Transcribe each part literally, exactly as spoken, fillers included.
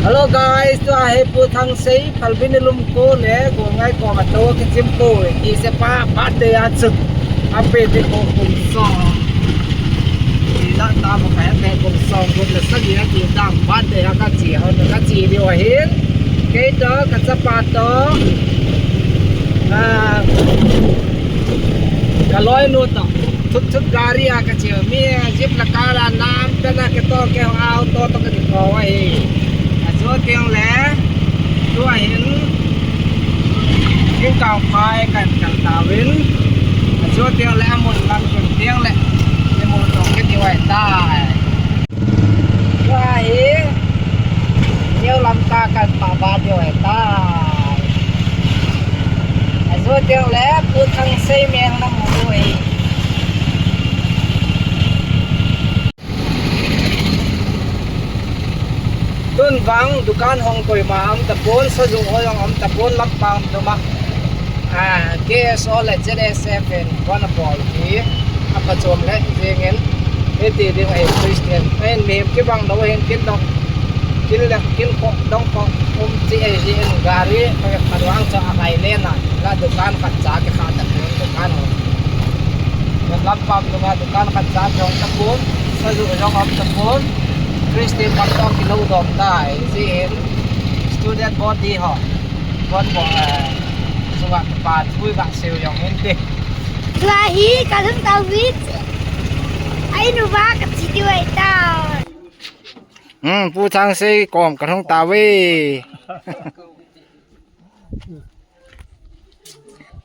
Hello guys, tua hi Pu Thangsei, Phalbi ni lum ko le, ko ngai ko ma to ki chim ko, ki se pa, birthday a chu. Happy birthday ko kum song. Ki la ta ma ka happy kum song, kum le sa ki ki ta birthday a ka chi, ho ka chi di wa hin. Kei to, ka chapa to. Ah, ka loi nu to. Thut thut gari a ka cheu mi, jeep la car a nam te na ke to ke au to to ka ti ko wa hi. A chu tiang le, tua hin, king kau phai kan kan ta win. A chu tiang le, a mun lam kun tiang le, ni mun to ke ti wai tai. Tua hi, New Lamka kan pa ba di wai tai. A chu tiang le, Pu Thangsei meng na mu hi. Tun vang dukan hong koima um tapon, sojung ho jong um tapon, lampang tuma. Ah, K S O le Z S F in kona bol hi, apa chom le jingin, hiti ding ahi Christian. Ahin mihem kibang lou hin kin dong, kin le, kin ko, dong ko, um chi ahi jingin gari, pa, pa duang cho a kai le na, la dukan khat cha ke kha tapon, dukan ho. Lampang tuma dukan khat cha jong tapon, sojung jong um tapon, Christian kam to kilou dom tai, jingin student body ho. Kon bo, eh, sunga pa thui ba siu jong hin te. Tua hi ka lum ta wit. Ai nu ba ka chi di wai ta. Hmm, Pu Thangsei kom ka hung ta we.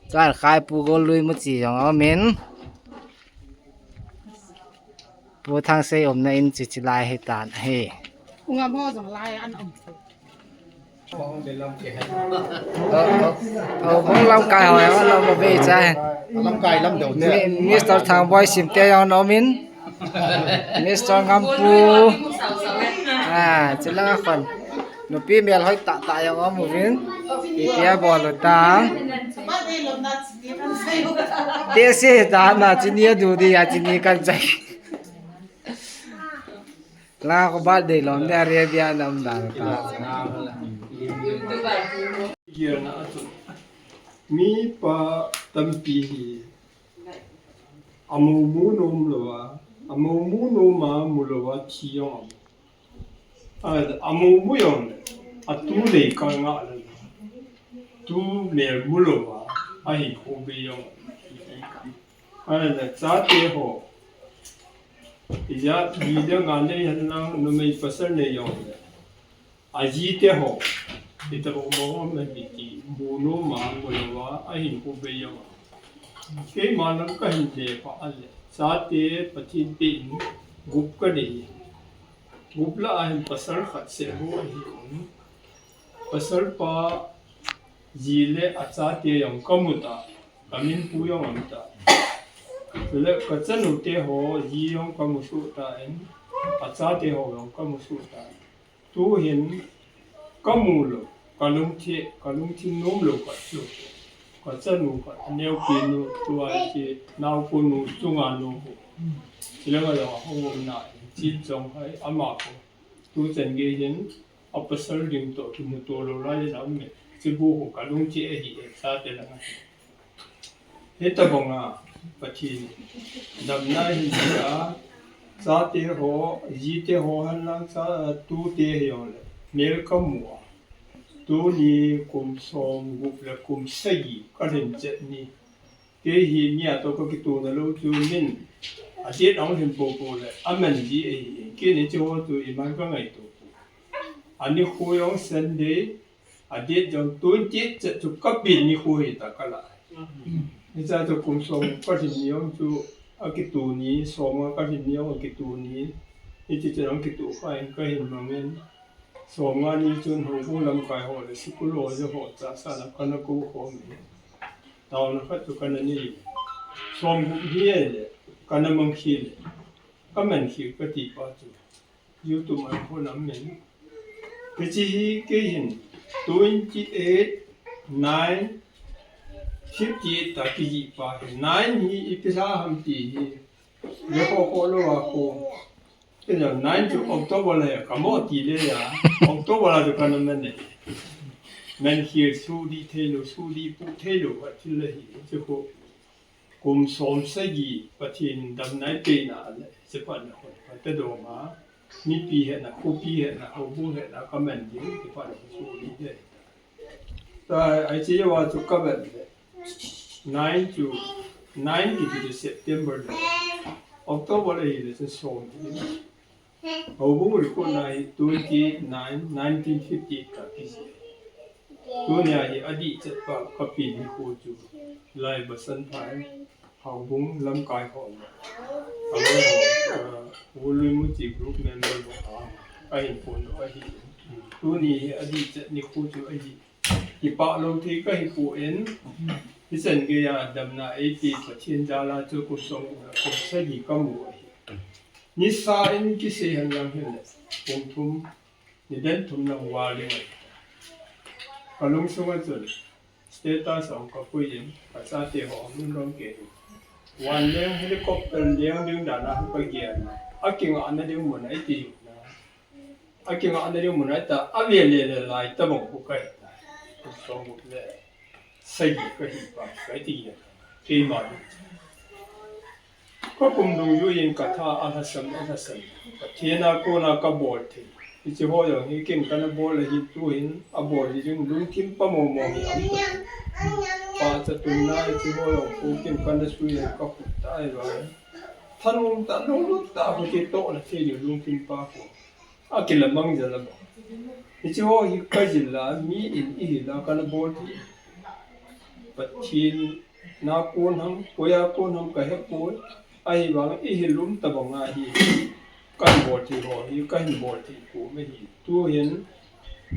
Chuan khai Pu Gollui mu chi jong um in. Pu Thangsei umna in chi chi lai hi tan ahi. Ungam ho jong lai an um. Lamkai ho, lamkai ho, lamkai lam deu. Mi-, Mister Thangboi Simte jong um in. Mister Ngampu. Ah, chila khon. Nupi melhoi tah tah jong um uvin. Itia bol u ta. Te se ta na chini a du di a chini kan chai. La ko birthday lom de Arabia nam dan ta. Mipa tampi hi. Amu mu nom lou a, amu mu nom a mu lou a thi jong amu. A, amu mu jong le, atu nei kal nga le, tu mel mu lou a, ahi ko be jong. A le, chate ho, ija, ija nga nei han lang, numei pasal nei jong le. Ajite ho, ita bo mo me biti, mu nom a, mu lou a, ahin ko be jong. Keima lang kahin le pa a le, chate Pathen pen gup kanei. Gup lah a hin pasal khat seh ho ahi um. Pasal pa ji le achate jong kamu ta, kamin pu jong amu ta. Chule kachanu te ho ji jong kamu suh ta in, achate ho jong kamu suh ta. Tu hin kamu lou, kalungthim, kalungthim nom lou khat chu. Kachanu khat, aneopi nu, tua hi naopu nu, chunga nu. Chilanga jong ahung um na, chin chong hai, ama ko. Tu chan gei hin, apasal ding toh, kimuto lou lai le lam me. Chibu ko kalungthim ahi, e, chate langa. Hitabanga Pathen damna hin jia, chate ho, jite ho henlang cha, tute hi jong le, mel kamu a. Tuni kum som gup le kum sagi kalhin chet ni. Kei hi mi a toh kakitona lou chu min. Adate ahung hin popo le, aman ji ahi. Kei ni chu ho chu iman kangaito. Ani khu jong Sunday, adate jong twenty eight chu kapin nikho hi ta kala. Hiche chu kum som kalhin ni jong chu akitu ni, som nga kalhin ni jong akitu ni. Hiche chu jong kitu kha in kahin mangin. Som nga ni chun houbung lamkai ho le school ho jong ho cha sa la kana kou khom ni. Taona khat chu kana nei. Som gup hi le kana mang khi le. Kaman khi kati pa chu. YouTube a hon amen. Hiche hi kei hin twenty eight nine fifty eight a kijih pa hi. Nine hi ipi lha ham ti hi. Ve kho kho lou a ko. Kei jong nine chu October le ka mo ti le ya. October la chu ka na man ne. Man hi su di thei lo, su di pu thei lo, ka thil le hi chu ko. Kum som sagi Pathen damna i pe na le, chu pa na ko. Ka te do ma. Mipi he na, khopi he na, houbung he na, ka man di, chu pa na ko su di thei. Ta, ai che wa chu ka man le. Nine chu, nine kiti chu September le. October le hi le chu som hi. Houbung record na hi twenty nine, nineteen fifty eight ka kisi. Tunia hi adih chet pa ka pi nikho chu. Lai Basan Phai, Houbung lamkai ho. Aloi ho, uh, Vului Muchi group member ho a. Ka hin phone lo ahi. Tuni hi adih chet nikho chu ahi. Kipah lou thei ka hi poi, hichan geiya damna eipeh Pathen jal a chu kum som le kum sagi ka mu ahi. Nisa in kisei hen lang hile, kum thum, ni den thum lang val ding ahi. Ka lungsung a chun, status hung ka pui in, ka chate ho hung lungdong kei in. Van leng helicopter leng ding dan a hung ka gel. A kingahna ding mun a i ti na. A kingahna ding mun a ta, a ve le le lai tabang khu ka hi ta. Song le sagi ka hi pa, ka ti ya. Keima ni. Ka kum dungjuiyin ka tha a lhasam, a lhasam. Pathen a kona ka bol thei. Hiche ho jong hi ken kana bol ahi tuhin, a bol hi jong lungthim pa momo hi am ta. Pa cha tun na hiche ho jong khu ken kana sui ka khu ta ai ba. Thanung ta, lunglut ta, khu ti to na thei ni lungthim pa khu. A kilamang jal a bang. Hiche ho hi ka jil a, mi in i hil a kana bol thei. Pathen a kon ham, koi a kon ham ka he poi. Ahivang i hil um tabang a hi. Kan bol thei ho hi, ka hin bol thei ko me hi. Tuhin,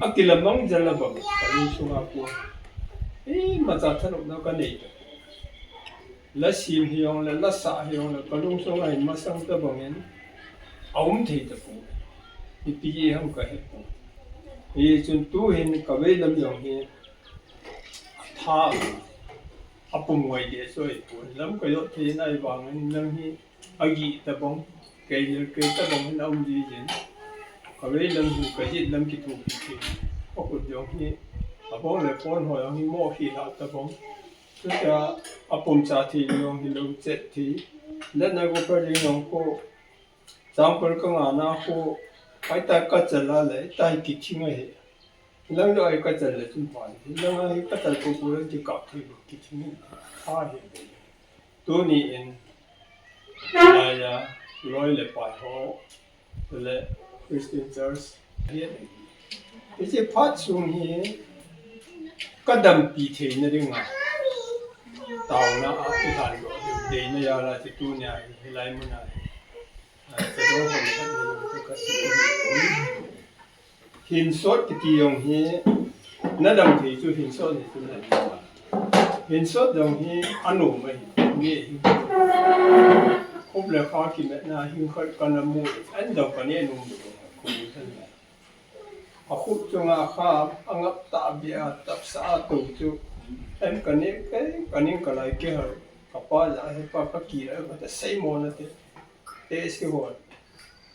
a kilamang jal a bang, ka lungsung a kon. Imacha thanopna ka nei ta. La sim hi jong le, la sah hi jong le, ka lungsung a hin masang tabang in, a um thei tapoi. Ipi ham ka he poi. Hichun tuhin ka vei lam jong hi, tha, a pum ngai de soi poi. Lam ka jot thei na ahivang in, lam hi, a gih tabang, kei jil kei tabang hin a um ji jin. Ka vei lam hi, ka jit lam kithopi thei. Ka khut jong hi, a bong le pon ho jong hi mo khi la tabang. Chutia a pumcha thei jong hi lou chet thei. Let na go pa jing jong ko. Changpal ka ngah na ko. Ai ta ka chal a le, ta hi kithing ahi. Lang lo ai ka chal le chun pa. Lang ai ka chal ko ko le ti ka thei kithing. Ahi. Tuni in, laiya, loi le pai ho, le Christian Church, hi, hiche phat sung hi, ka dampi theina dinga, taona a, i han lo, deina jal a, ti tunia, hilai mun a, a, ka do hon ka ni, ka si. Hinsot kiti jong hi, na dam thei chu hinsot hi chu na dam. Hinsot jong hi a nom ahi, mi hi. Khup le kha kimetna hing khat kana mu, an dam ka ne nom. A khup chunga kha, a ngap ta bia, tapsa a to chu. An ka ne, ka ne ka lai ke har, ka pa ja he pa ka ki la, ka ta sei mo na te. Te si ho.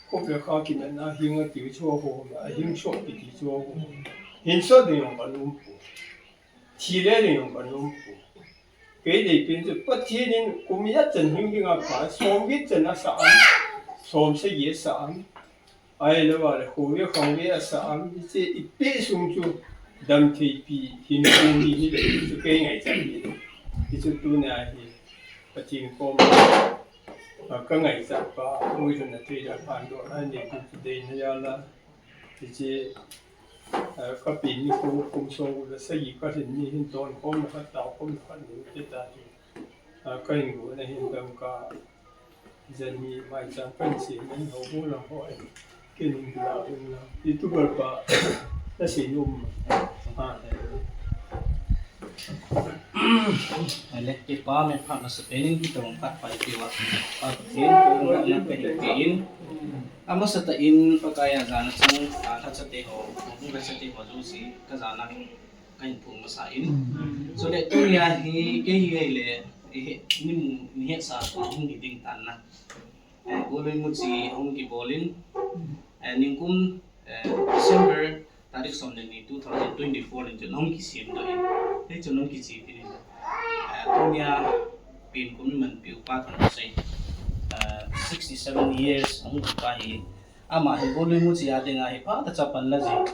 Khup le kha kimetna hing a ti chu ho, a hing sot kiti chu ho. Hinsot ding jong ka nom pu. Thi le ding jong ka nom pu. Kei dei pen chu Pathen in kum ijat chan hing ding a pha, som get chan a sa an, som sagi a sa an. Ahilou le, kho ve khang ve a sa an, hiche i pe sung chu dam thei pi hin pu hi hi le chu kei ngaichat hi. Hichu tunia hi Pathen kom a ka ngaichat pa, ngui lhun na thei da phan do na ni chu deina jal a. Hiche, eh, ka pi nikho kum som le sagi ka lhin ni hin ton khom khat tao khom khat ni te ta chu. Ah, ka hin gu na hin dam ka Jani mai chang kan si men ho bu lang ho ai. Ken in la un la. YouTuber pa. Na si num. Ah, eh. Ale, ke pa me pha na sa penin ki tong pat pa ki wa. Pa ke ko na na pe ke in. Ama sa ta in pa kaya jana chang, ah, ta sa te ho. Ko bu sa te ho ju si ka jana ka in phung masa in. Mm. So le tunia hi ke hi le, eh, ni mu, ni he sa ko hung hi ding tan na. Eh, Golui Muchi ahung kibol in, eh, ningkum, eh, December tarik som le ni two thousand twenty-four in chun ahung kisem doh in. Hichun ahung kiche peh in. Eh, tunia pen kum iman peh u Pa Thangkhosei, eh, sixty-seven years ahung kipa hi. Ama hi Golui Muchi a dinga hi phatah a chapang la jing,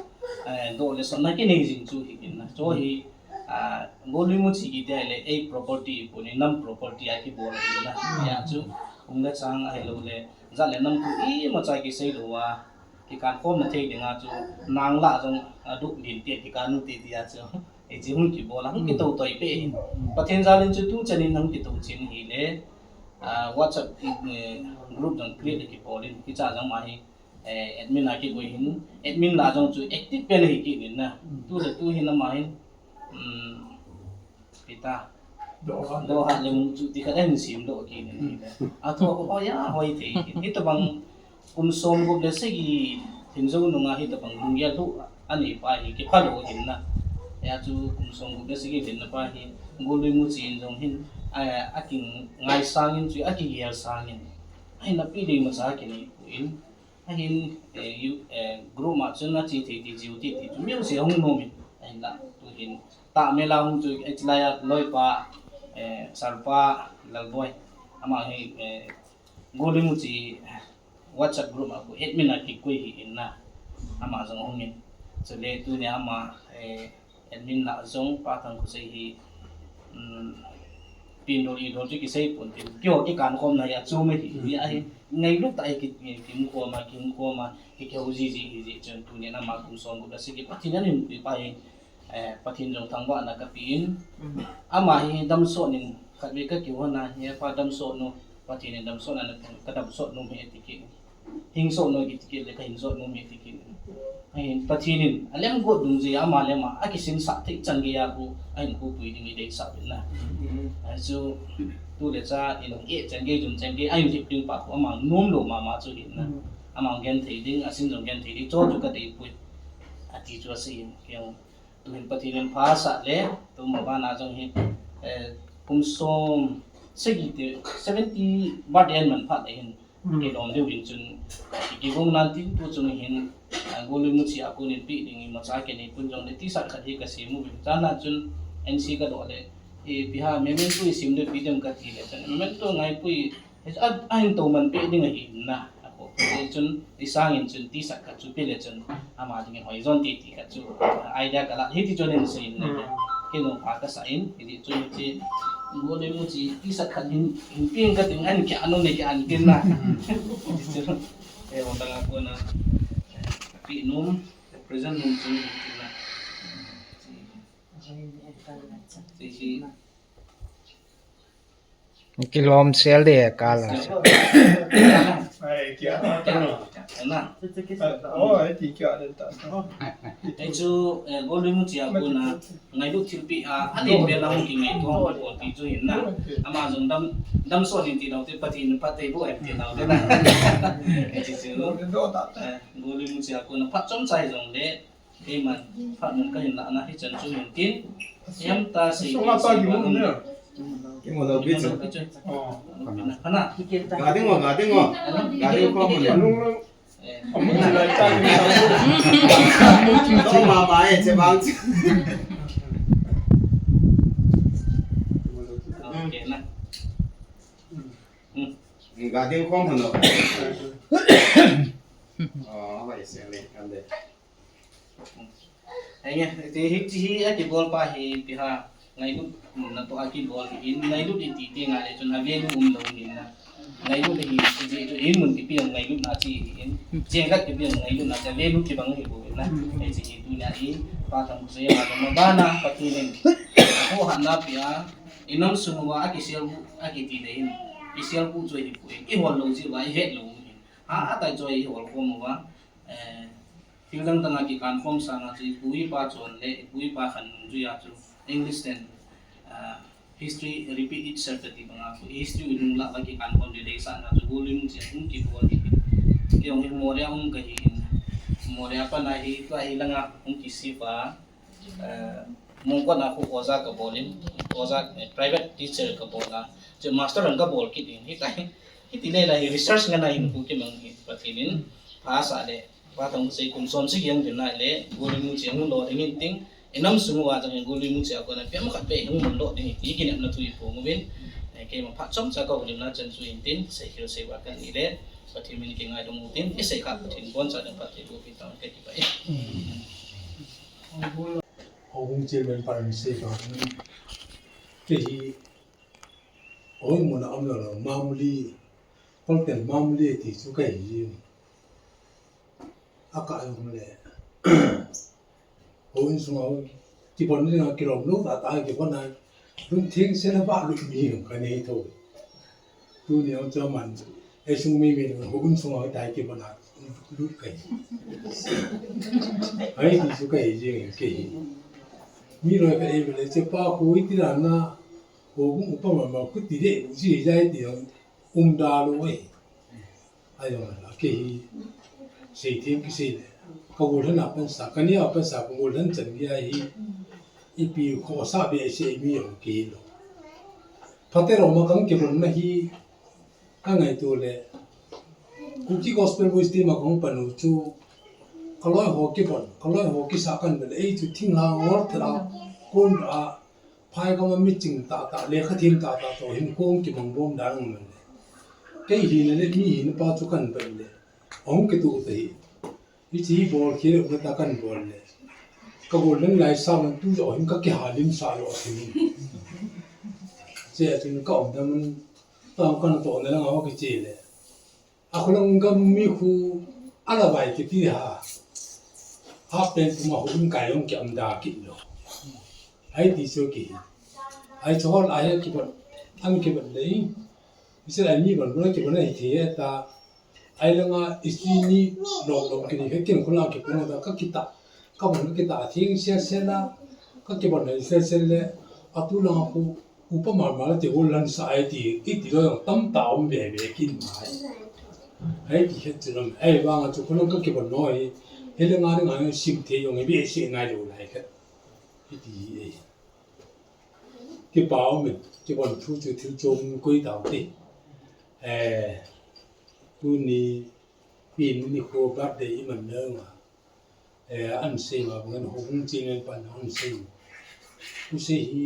eh, doh le sotna kinei jing chu hi in na. Chu hi, ah, Golui Muchi kiti ahile ei property pon in nam property a kibol ahi na. Hia chu hung le chang ahilou le jat le nam thu imacha kisei lou a, kikan khomna thei dinga chu nang lah jong aduh din te kikan u te tia chu. Hiche hung kibol a, hung kitou toi peh in. Pathen jal in chu tu chan in hung kitou chen hile, ah, WhatsApp, eh, group jong create kibol in, hicha jong ama hi, eh, admin a kikoi hin, admin lah jong chu active pen ahi kit in na. Tu le tu hin ama hin, um, Peter, Doha le Muchi ti khat ahin sem doh kit in ahi le. Athu a hoi a hoi thei. Hitabang kum som gup le sagi lhin jou nunga hitabang lunggel lhuh anei pa hi kiphalou ahin na. Hia chu kum som gup le sagi lhinna pa hi Golui Muchi in jong hin, a, akingai sang in chu akigel sang in. Ahin api dei macha kinei poi. Ahin, eh, you, eh, group ma chun ache thei ti jiu ti ti chu music hung nom in. Ahin la tu hin. Tah mela hung chu, eh, chilai a loipa, eh, Sarpa Lalboi. Ama hi, eh, Golui Muchi WhatsApp group a khu admin a kikoi hi in na. Ama jong hung in. Chule tunia ama, eh, admin lah jong Pa Thangkhosei hi, um, pen dol i dol chu kisei pon tin. Keiho kikan khomna hi achom ahi, hi ahi. Ngailut tah a ki, ki, kimu khom a, kimu khom a, ki, kihou ji ji hi ji chun tunia ama kum som gup le sagi Pathen in ahin peh pa hi. Eh, Pathen jong thangvahna kape in, ama hi damsot in khatvei kakihou na, he pa damsot nu, Pathen in damsotna napeh, kadamsot nom e ati kit in. Hingsot nu kiti kit le kahingsot nom e ati kit in. Ahin Pathen in alemguat dungjui a ama lem a akisinsah thei chan gei a khu ahin khoupui ding ideisah uvin na. Ahi chu tu le cha in e chan gei dun chan gei ahin lhip ding pa khu ama nomlou mama chu ahin na. Ama genthei ding, asin jong genthei ding, chu chu kadeipoi. Ati chu asei in, kei jong Tuhin Pathen in pha asah le, tu ma bana jong hi, eh, kum som sagi te, seventy birthday ahin man phat le hin, kei lom diu vin chun, kigong nan tin tu chung hin, ah, Golui Muchi a kon in peh ding imacha kinei pon jong le T-shirt khat hi kasem uvin. Chana chun N C kadoh le, eh, ipi ham memento isem diu pi dem kati le chun, memento ngaipoi, Ahin tou man peh ding ahi na. Ako. Chun, isang in chun, T-shirt khat chu pe le chun, ama ding in hoi jon ti ti khat chu, idea kalah, hiti chun in sei in na. Kei jong pha kasah in, hiti chun chi, Golui Muchi, T-shirt khat hin, hin pe kating an kya anu ne kya an tin na. Hiti chun, eh, hung tang a kon a, pe nom, present nom chun, hin tin na. Chi, chi, Kilom sel de kala. Ai, kia. Kia. Na. Oh, ai, ti kia de ta. Ai chu, eh, Golui Muchi a kon a, ngailut thilpeh a, ani pe lang ki ngai to, ko ti chu hin na. Ama jong dam, damsot in ti lou te, Pathen in phatthei boh in ti lou te na. Ai chu. Eh, Golui Muchi a kon a, phat chomcha jong le, Keiman, phat mun kahin lah na hichan chu hin tin. Hiam ta sei, so nga ta ki mun ne. Ki mun lo bi chu. Oh. Hana. Ga ding o, ga ding o. Ga ding ko mun ne. Eh. Amun chi lai ta ni. Amun chi lai ta ni. To ma ma e che bang chi. Okay na. Hmm. Ga ding ko mun lo. Oh, vai se le, kan de. Ai nge, ti hi, ti hi, a kibol pa hi, ipi ham, ngailut, natoh a kibol hi, in ngailut iti ti ngai le chun, a value umlou hi na. Ngailut hi, ti chu in mun kipe a ngailutna chi hi in. Cheng khat kipe a ngailutna chi, a value kibang hi bou hi na. Ai chi hi tunia hi, Pa Thangkhosei ama jong ma bana, Pathen in. Ko hatna pia, i nam sung uva, a kisel bu, a kiti le hin. I sel bu chu hi bu, i hol lou ji uva, i het lou hin. Ha, a tai chu i hol khom uva. Eh, thil dang dang a kikan khom sanga chu, i pu i pa chon le, i pu i pa khan nungjui a chu, English ten, ah, history repeat itself kati banga chu, history i lunglah a kikan khom le, deisahna chu, Golui Muchi a hung kibol hi. Kei jong hi Moreh a um kahi in, Moreh a pat na hi, tua hi langa hung kishift a, eh, Mongkot a khu oja kabol in, oja, eh, private teacher kabol a, chu master jong kabol kit in, hitai. Hiti le lai research ngan a hin pu kimang hi Pathen in pha sa le, pa tong sei kum som sei yang din lai le, gulu mu chiang lo ding in ting, inam sung wa jang gulu mu chiang ko na pe ma khat pe hung mun lo ding hi ti kinepna thu i pu mu vin, eh, keima pha chom cha ka ulim na chan chu in tin, sei khel sei wa kan ni le, Pathen min ki ngai dong tin, i sei kha Pathen bon cha dong Pathen bu pi tang ke ti pa e. Hung chil men pa ni sei ka. Ke hi Oi, mun a um lo lo, mamuli, kolten mamuli ti chu ka hi. A ka um le. Houin sunga, kibon ni nga kilom lo ta ta kibon a. Lun thing se na ba lu mi ka nei tho. Tuni ang cha man. Ei sung mi mi houin sunga ta kibon a. Lut ka hi. Ai ti chu ka hi jing ka hi. Mi loi ka ei le che pa hui ti la na. Ko gung upa ma ma kuti de, uji jai ti ang um da lo e. Ai jong la ke hi. Sei thim ki sei le. Ka gol han a pan sa, ka ni a pan sa, ka gol han chan ki ai hi. Ipi ko sa be sei mi ang ki lo. Pate ro ma kang ke bon na hi. Ka ngai tu le. Kuki Gospel Voice ti ma kong panu chu. Ka loi ho ki bon, ka loi ho ki sa kan be le. Ei chu thing ha ngor thela. Kon a Phai kama mi ching tata, lekha thim tata to hin kong kimang bom dan ang man le. Kei hi na le mi hi na pa chu kan bai le. Ong ke tu ta hi. Hi chi bol khi le ta kan bol le. Ka gol nang lai sa man tu jo hin ka ke ha lim sa lo a thim. Che a chin ka om da man ta kan to na lang a ki che le. A khulang gam mi khu a la vai kiti ha. Half pant puma khu um kai jong ki am da kit lo. Ai ti chu ki hi. Ai chu hol ai ki ban. Am ki ban lei. Isi lai mi ban bula ki ban ai ti ta. Ai langa isi ni lo lo ki ni he kin khula ki puna ta ka kita. Ka ban ka kita thing sia sia la. Ka ki ban ai sia sia le. A tu langa khu Upa ma ma la te gol lan sa ai ti, i ti lo tam ta um be be kin mai. Ai ti het ti lo, ai vang a chu ko ka ki bon noi. Hele nga ni nga sim te yong be se nai lo lai ka. I ti e. Ki pa um, ki bon thu chu thil chom koi ta ti. Eh, tu ni, pi ni ko birthday i man na nga. Eh, an sei ma bang, ho hung chin men pan an sei. Ku sei hi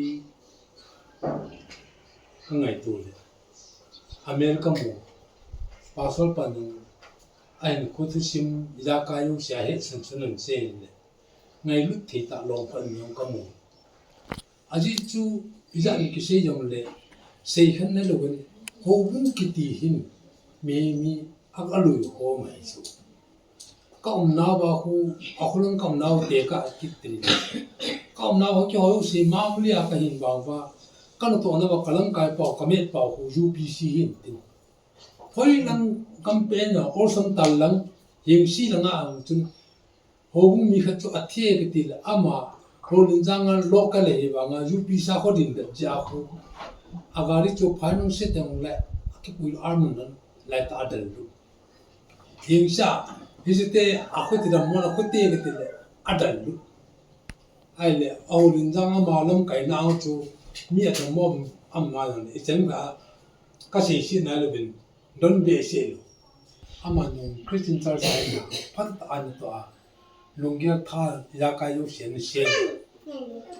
ka ngai tu le. America mo. Pastor pan a hin khu thu sim ja ka yu sia he san san an sei le. Ngai lut thei ta long pan yong ka mo. Ajeh chu, ijat ni kisei jong le, sei khen na lo ven, houbung kiti hin, mi, mi, a, a lui ho mai chu. Ka umna ba khu, a khu lang ka umna u te ka kit tin. Ka umna ho ki ho si ma mu lia ka hin ba ba. Ka na to na ba ka lang kai pau, ka met pau khu U P C hin tin. Hoi lang kam pen na, or sam tal lang, hing si lang a ang chun. Houbung mi khat chu a thi e kiti le ama, Holinjang a local e hi vang a, U P sa kho din da ja khu. A gari chu phai nung se teng le, a kipui armun nan, lai ta a dal lu. Hing sa, hi se te, a khu ti dam mo, a khu te kiti le, a dal lu. Ai le, a Holinjang ama lam kai na ang chu, mi a dam mo, am ma yan, i chen ga, ka sei si na le bin, Don be se lo. Ama nung Christian Church a na, phat ta an to a. Lunggel tha ya ka yo se na se.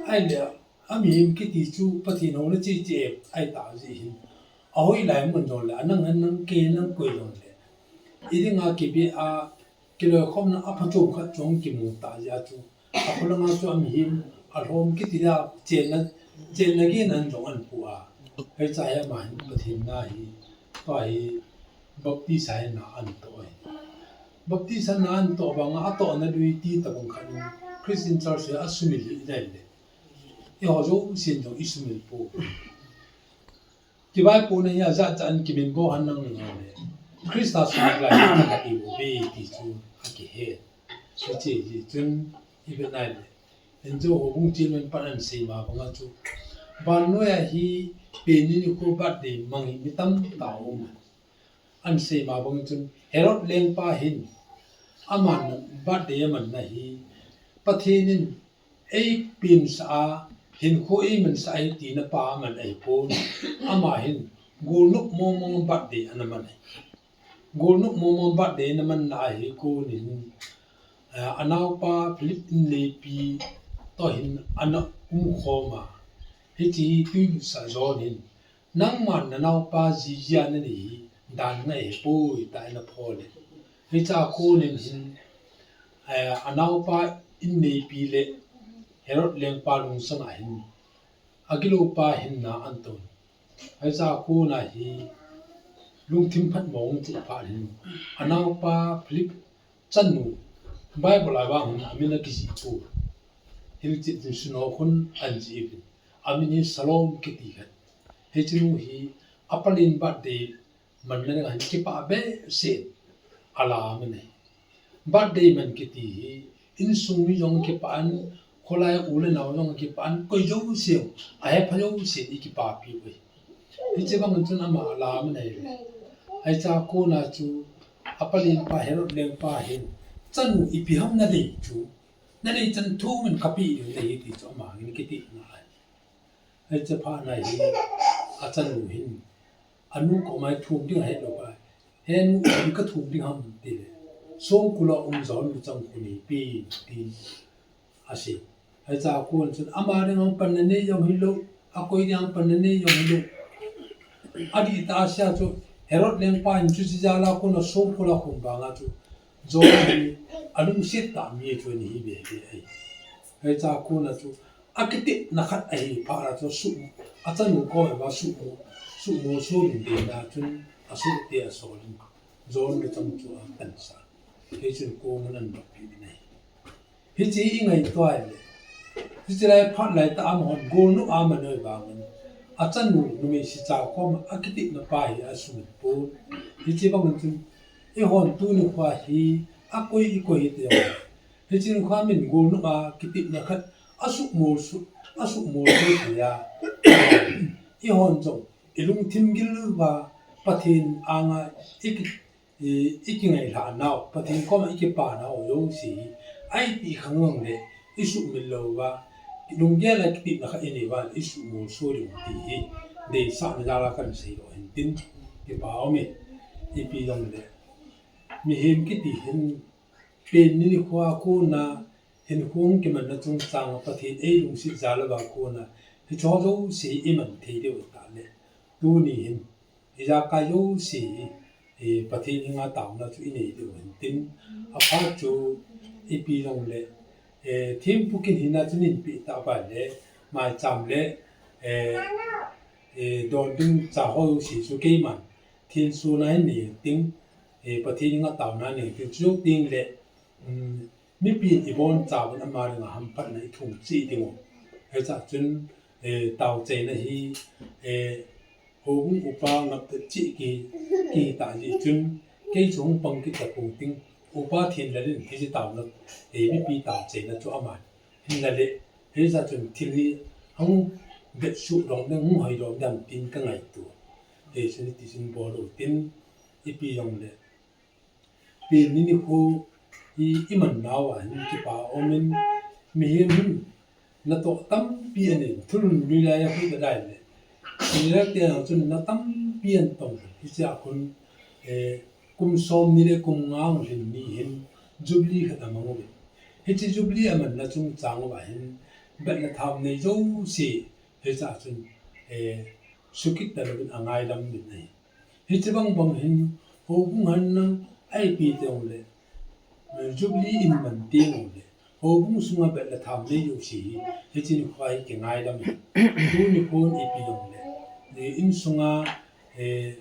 Ai le, a mi him kiti chu Pathen hou na chi chi e, ai ta ji hin. A hoi lai mun don le, a nang han nang ke nang koi don le. I ding a ki be a, Kiloikhomna a phatchom khat chong kimu ta jeh a chu. A khulanga chu a mihem, a lhom kiti a chenna, chenna gin an jong an pu a. Hei cha hi ama hin Pathen na hi, tua hi Baptist a hi na an toh hi. Baptist a na an toh banga a tohna lui ti tabang khat in Christian Church hi a sumil hi dai le. Eiho jousen jong i sumil pu. Kivaipohna hi ajat jat in kimin bou han nang ngai le. Christa sumil lai hi ka ti bou ve ti chu a kihe. Hiche hi chun i vet nai le. Injo houbung chairman pan an sei ma banga chu. Vannoi a hi pen ni ni khu birthday mang hi mi tamtah um. An sei ma bang chun Herod lengpa hin aman birthday aman na hi Pathen in ei pinsah a, hinkho ei mansah ahi tina pa aman ahipon. Ama hin Golnop Momong birthday ana man ahi. Golnop Momong birthday ana manna ahi konin, eh, anaopa Philip inneipi toh hin ana umkhom a. Hiche hi twilut sah John hin, nangman nanaopa jijia nanei hi dan ngai ahipoi tia ana phol e. Hichea konin hin, eh, anaopa inneipi le Herod lengpa lungsang a hin, agiloupa hinna ana ton. Hichea kona hi lungthim phatmo ahung chu phat hin, anaopa Philip chanu, Bible a vang hin amin akijih poi. Hilchet in sunho khun ana jih uvin. Amin hi Salome kiti khat. Hichenu hi apalen birthday manna dinga hin kipah behseh in alamin ahi. Birthday man kiti hi insung mi jong kipah in, kholai u le nao jong kipah in, koi jouse jong ahepha jouse in ikipapi u ahi. Hiche bang chun ama alamin ahi. Hichea kona chu apalen pa Herod lengpa hin, chanu ipi ham nadei chu, nadei chan thumin kapeh ding nahi ti chu ama hin kiti ngai. Hiche phatna hi achanu hin anu koma thum ding ahetlou pa, he nu, ipi kathum ding ham tile, songkul a um John luchang khu neipen tin asei. Hichea kon chun ama dinga panna nei jong hilou, akoi dinga panna nei jong hilou. Adihtah a asei chu Herod lengpa in chuche jal a kona songkul a khum banga chu John hi alungset tah mi chu ana hi bebe ahi. Hichea kona chu akitepna khat ahi phat a chu suh, achanu koma suhmol, suhmolso ding deina chun asohte asol in John luchang chu apansa. Hichun kong ana noppi in ahi. Hiche hi ingaito ahile, hiche lai phat laitah a amahon golnop a aman u vangin, achanu numei sicha koma akitepna pa hi asumil pon. Hiche bangin chun, eihon tuni khoa hi akoi ikoi hite jong, hiche nikho a min golnop a kitepna khat asuhmolso, asuhmolso thei a, eihon jong ilungthim gil uva Pathen anga iki, i, ikingailhah nau, Pathen koma ikipa nau jouse hi, aiti khang jongle isuhmil louva, lunggel a kitepna khat inei uva isuhmolso diu ti hi deisahna jal a kahin seilou hintin, kipa aume. Ipi jongle mihem kiti hin, pen ni nikhoa kona hinkho kimanna chungchang a Pathen eilungset jal uva kona hicheho jouse iman thei diu tah le, tuni hin ijakai jouse hi, eh, Pathen henga taona chu inei diu hintin, aphat chu ipi jongle, eh, thempu kin hina chu neinpeh tauva le, maicham le, eh, eh, don ding chaho jouse chu keiman thensona hin nei inting, eh, Pathen henga taona nei inting, chujou tengle, um, mipin ibonchauvin ama dinga hamphatna ithum cheh dingu. Hichea chun, eh, taochaina hi, eh, houbung upa ngapchet cheh ki, kitah jeh chun, kei chu hung pang kit tapou ting, upa Thenlal in hiche taona, eh, mipi taochaina chu aman hin la le, hichea chun thil hi hung vetsuh dom ding, hung hoi dom ding tin kangaito. Hichun hitichun bol utin, ipi jongle pen ni nikho hi iman nauva hin kipa aumin, mihem hin natoh tampi anei, thulhun lui lai a khu kadai le, Israel te jong chun na tampi ana tong, hichea khun, eh, kum somni le kum nga hung lhin ni hin Jubilee khat amang uve. Hiche Jubilee amanna chungchang uva hin, bet le tham nei jouse, hichea chun, eh, sukit talouvin angailam uvin ahi. Hiche bang bang hin, houbung henlang, ipi tijongle, eh, Jubilee in man tijongle, houbung sunga bet le tham nei jouse hi, hiche nikhoa hi kingailam ahi. Tuni khon ipi jongle, eh, insunga, eh,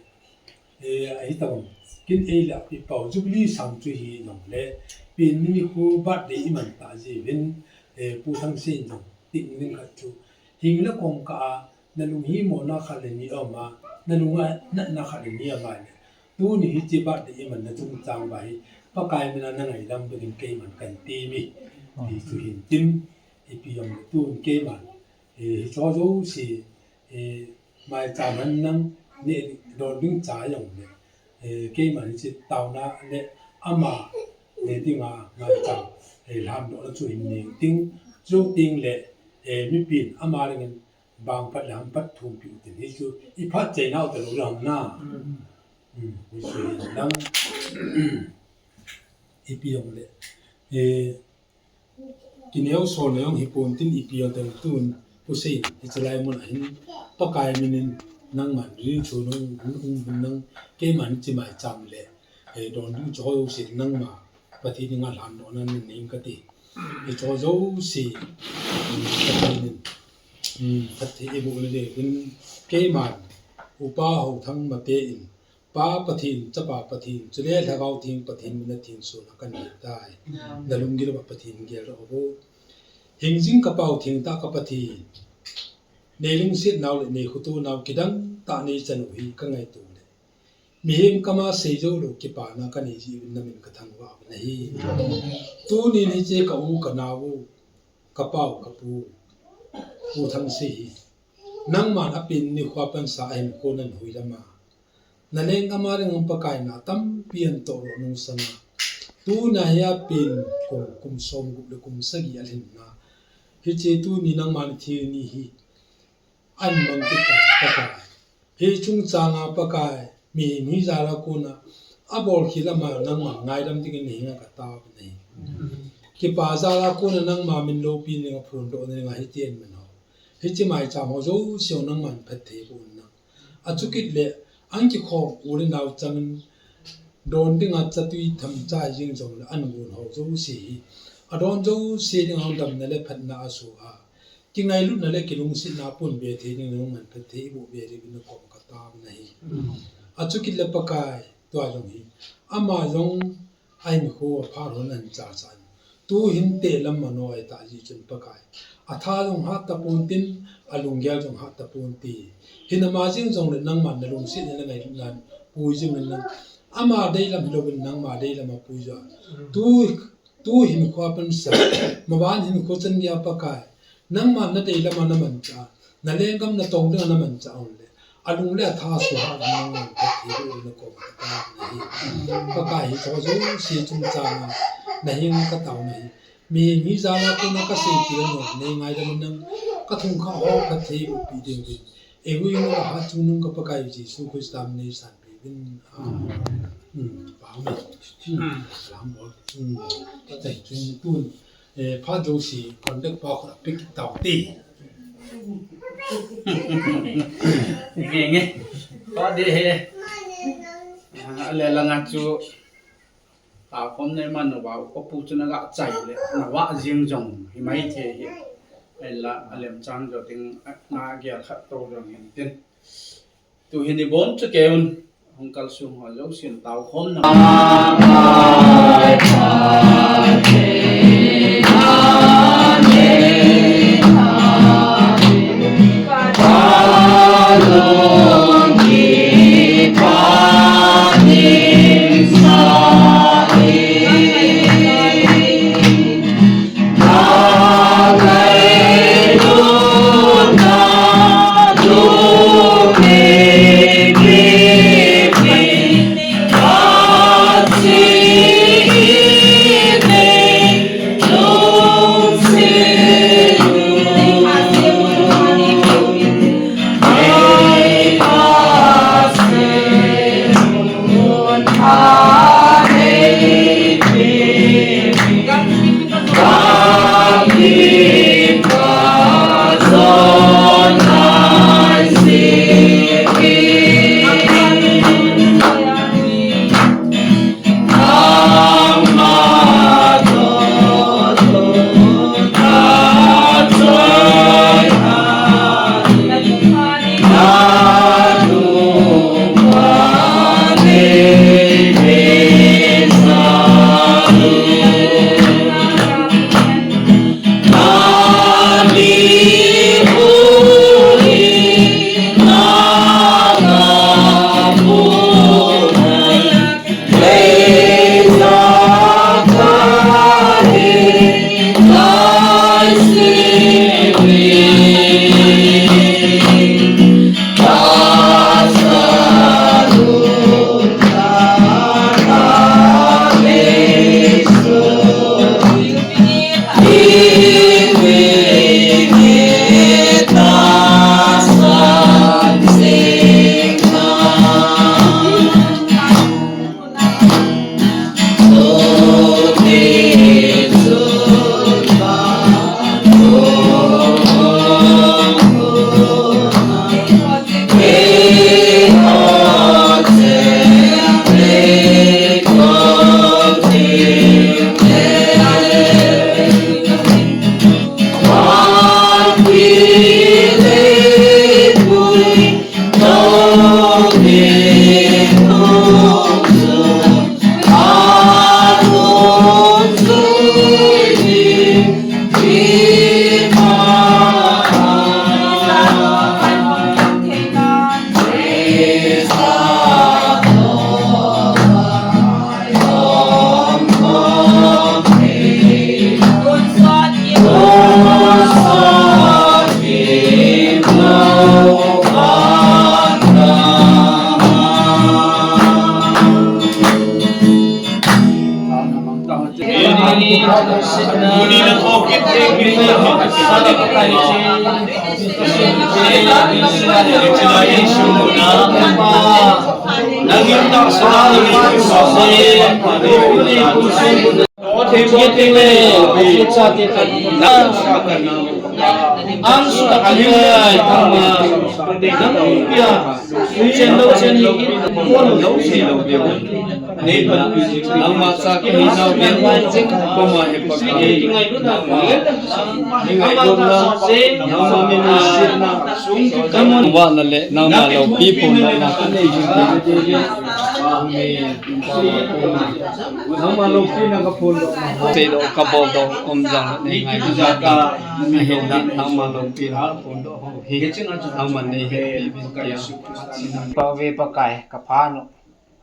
eh, ahitabang, kin eilahpeh pau, Jubilee sang chu hijongle, pen ni nikho birthday iman tah jeh uvin, eh, Pu Thangsen jong, thingneng khat chu, hing le kong kah a, nalung himona khat le ni aum a, nalunga natna khat le ni aum a le, tuni hiche birthday imanna chungchang uva hi, Pakai mina nangailam bangin keiman kahin temi, ti chu hintin, ipi jongle tun keiman, eh, hicheho jouse, eh, maicham henlang, neh don ding cha jongle, eh, keiman hiche taona le ama neh dinga maicham, eh, lhamdohna chu hin nei inting, chujou tengle, eh, mipin ama dingin Bang phat le ham phat thum pi u tin hi chu i phat chai nau ta lo le ham na. Hmm, hi chu hi lang. Ipi jong le. Eh, kineo sol na jong hi pon tin ipi jong teng tun pu sei hi chalai mun ahin Pakai minin nangman ri chu nung nung nang keiman chi mai cham le. Eh, don du cho yo sei nangma Pathen dinga lhan dohna nei ing kati. Hicho jouse, um, Pathen in, um, phatthei eiboh na diuvin, keiman, Upa Haothang Mate in, Pa Pathen, Chapa Pathen, chule Lhagao Theng Pathen mina thengsuhna kahin nei tai. Amen. Nalunggil uva Pathen geldoh uvo. Hingjing kapau thengtah ka Pathen. Nei lungset nau le nei khoto nau kidang tah nei chan u hi kangaito le. Mihem kama seijou lou kipana kanei jeh uvin namin kathangvah u ahi. Tunin hiche ka u kanao u, kapau kapu, Pu Thangsei hi. Nangman apen nikho a pansa ahinkho nahin hui lama. Nalenggam a ding Pakai na tampi ahin toh lou nung sanga. Tuna hi apen kum, kum som gup le kum sagi alhin na. Hiche tuni nangman thil ni hi. Ahin mang kit tan Pakai. Hi chungchanga Pakai, mihem hi jal a kona, abol khel ama nangma ngaidam dingin nahenga katao u ahi. Kipa jal a kona nangma min loupi dinga phondoh na dinga hiti ahin man ho. Hiche maicham ho jouse ho nangman phatthei boh in lang. Achukit le, ahin kikhom u le nao changin, don dinga chatui tham chai jing jongle ahin gon ho jouse hi. Adon jouse dinga damna le phatna asoh a. Kingailutna le kilungsetna pun be thei ding nangman phatthei eiboh be diuvin nakoma katao u ahi. Achukit le Pakai, tua jong hi. Ama jong ahinkho aphat hon ahin chachan. Tu hin teh lam mano ahi ta jeh chun Pakai. Atha jong hat tapon tin, alunggel jong hat tapon te. Hinama jeng jongle nangman nalungsetna le ngailutnan pui jing in lang. Ama deilam hilouvin nangma deilam a pui jing. Tu Tu hinkho a pansa, maban hinkho chan geiya Pakai, nangman nadei lama namanchah, nalenggam natong dinga namanchah jongle, alung le atha suhhat nangman phatthei boh in nakoma katao u ahi. Pakai hicho jouse chungchanga, nahenga katao u ahi. Mihem hi jal a kona kasei kit lou, nei ngaidam in lang, kathung kha ho phatthei boh pi diuvin. Eiho jong kahat chungnung ka Pakai Jesu Christa min in eisanpeh uvin. Amen. Hmm, pa mi. Hmm, lam bol. Hmm. Thank you. Tun, eh, phat jouse, contact pa kho pick tau te. Nge, nge. Pa de he. Ah, ale langa chu. Taokhom nei man uva, upa pu chu naga chai le, navah jeng jong, himai thei hi. Ahinla, alemchang jo ding, nagel khat to jong hin tin. Tu hin ibon chu keiyun, hung kalsong ho jousen taokhom na. Nangma cha kahi nau bia, koma hepa kahi, nangma, ningai lona, nangma min nuisatna, nangma vahna le nangma loupi phondohna kanei jing. Nangma loupina kaphondoh, seidoh kaboldoh um jongle neingai lona, ahinla nangma loupina kaphondoh hi nangman neihetpi uvin tia. Pave Pakai, kapha nu.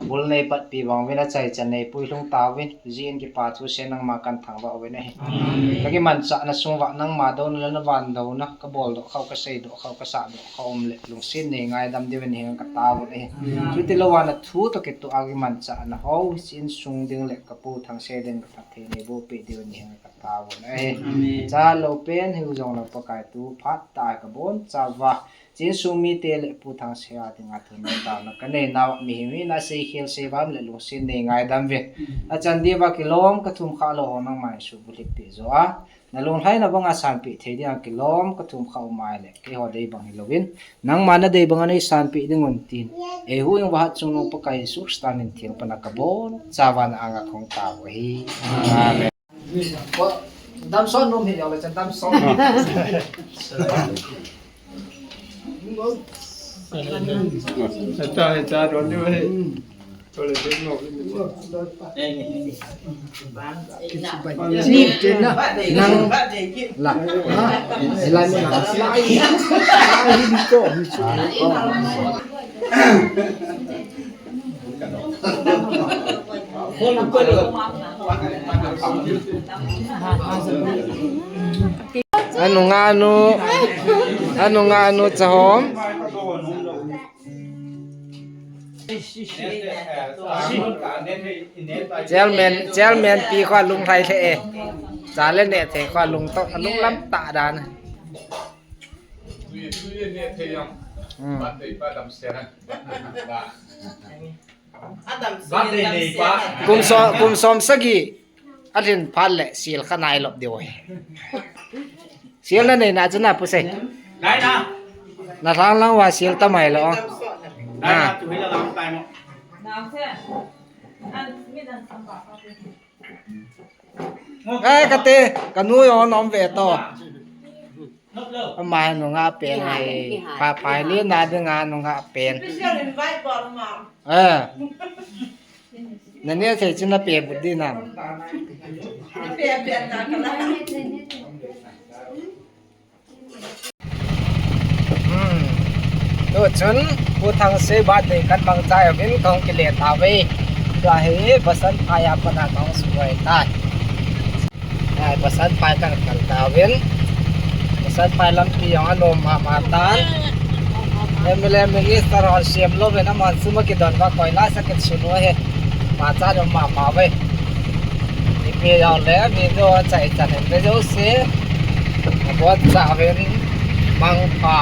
Bul neipatpi vang uvin, achaichan neipui lhung tauvin, jin kipa thu se nangma kathangvah uvin ahi. Kakimanchahna sung uva nangma douna le navan douna, kaboldoh khau, kaseidoh khau, kasahdoh khau um le, lungset nei ngaidam diuvin hieng kataovin ahi. Chutilouva nathu toh kitoh a kimanchahna ho, hiche insung ding le kapu Thangse ding kaphatthei neiboh peh diuvin hieng kataovin ahi. Cha lou pen hiu jongle Pakai tu phat tah a kabonchauva, hiche insung mite le Pu Thangse a dinga thunna taona kanei nauva mihem hina seikhel seivam le lungset nei ngaidam uvin. Achan diuva kilom kathum khah lou ho nangman suhbulhit peh joh a, nalunglhaina banga sanpeh thei dinga kilom kathum khah u ahile, keiho dei bang hilouvin, nangma nadei banga neisanpeh diuvin tin, eihuhhingpa Hatchungnung Pakai Jesu Christa min theng pana kabonchauva na anga kahung tao u ahi. Amen. Damsot nom hi jong le chan damsot. Heta, heta, don diu ahi. Chule ding nom. Nang la. Ha? Lai mo na. Lai hi to. Anunga nu, anunga nu chahom. Chairman, chairman pi kho lunglhai lheh e. Cha le neh thei kho lungtoh, lunglam tah dan. Hmm. Kum som, kum som sagi alhin phat le sel kha nai lop diu ahi. Sel nanei na chu na pu sei. Na lhang lang uva sel tamai lou. Na. Ai, kate, kanu jong nom ve to. Ama nungah pen ahi. Pha, phai le na dinga nungah pen. Special invite bol ma. Eh. Nani thei chu na pe but di nam. Pe, pe ta ka la. Hmm. Tu chun, Pu Thangse birthday kan mangcha uvin kahung kile tauve. Tua hi, Basanphai a pat a kahung suhoi tai. Ai, Basanphai kan kal tauvin. Basanphai lampi jong anom mama tan. M L A minister hon sem louvin aman sum akidon uva koi la sa kit sunu ahi. Mangcha nom mama uve. Ipi jong le video achaichan in ve jouse. Abonchauvin mangpha.